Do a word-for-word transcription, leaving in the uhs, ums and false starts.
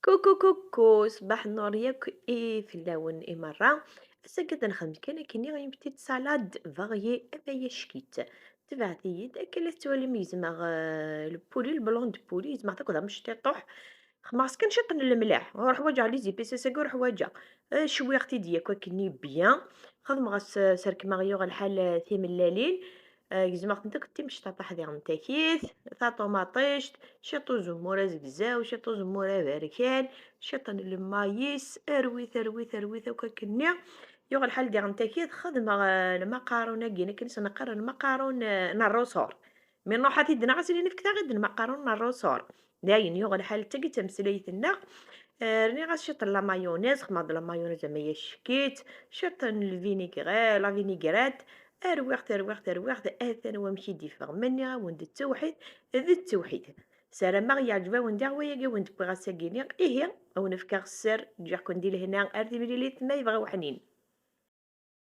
Kuku kuku, ṣbaḥ nnur yakk i fell-awen i merra. Ass-agi ad nexdem kan akken i une petite salade variée ama yack-itt. Tebɛet-iyi-d akken la tettwalim, gezmeɣ, euh, le poulet, le blanc de poulet, gezmeɣ-t akked amectiṭuḥ. Xedmeɣ-as kan ciṭ n lemleḥ, ur ḥwaǧeɣ les épices, ass-agi ur ḥwaǧeɣ. Euh, cwiɣ-t-id yakk akkenni bien. Xedmeɣ-as, euh, serkmeɣ yuɣ lḥal, euh, timellalin. Ah, gezmeɣ-tent akk d timecṭaṭaḥ diɣen takit, taṭumaṭict, ciṭ uzemmur azegzaw, ciṭ uzemmur aberkan, ciṭ n lemmayis, arwit, arwit, arwit akk akkenni. Yuɣ lḥal diɣen takit, xedmeɣ, ah, lmaqarun-agi, akken i s-neqqar lmaqarun, ah, n rruṣur. Mi nruḥ ad t-id-naɣ, ad s-nini fket-aɣ-id lmaqarun n rruṣur. Dayen, yuɣ lḥal d tagi d tameslayt-nneɣ. Ah, rniɣ-as ciṭ n la mayonnaise, xedmeɣ-d la mayonnaise ama yack-itt, ciṭ n lvinigre-, la vinaigrette, Rwiɣ-t, rwiɣ-t, rwiɣ-t, atan wamek i d-iffeɣ. Ma nniɣ-awen-d d tawḥidt, d tawḥidt. Sarameɣ yeɛǧeb-awen daɣ wayagi i wen-d-wwiɣ ass-agi-nni. Ihi, a wen-fkeɣ sser, ǧǧiɣ-ken di lehna ar timlilit ma yebɣa uḥnin.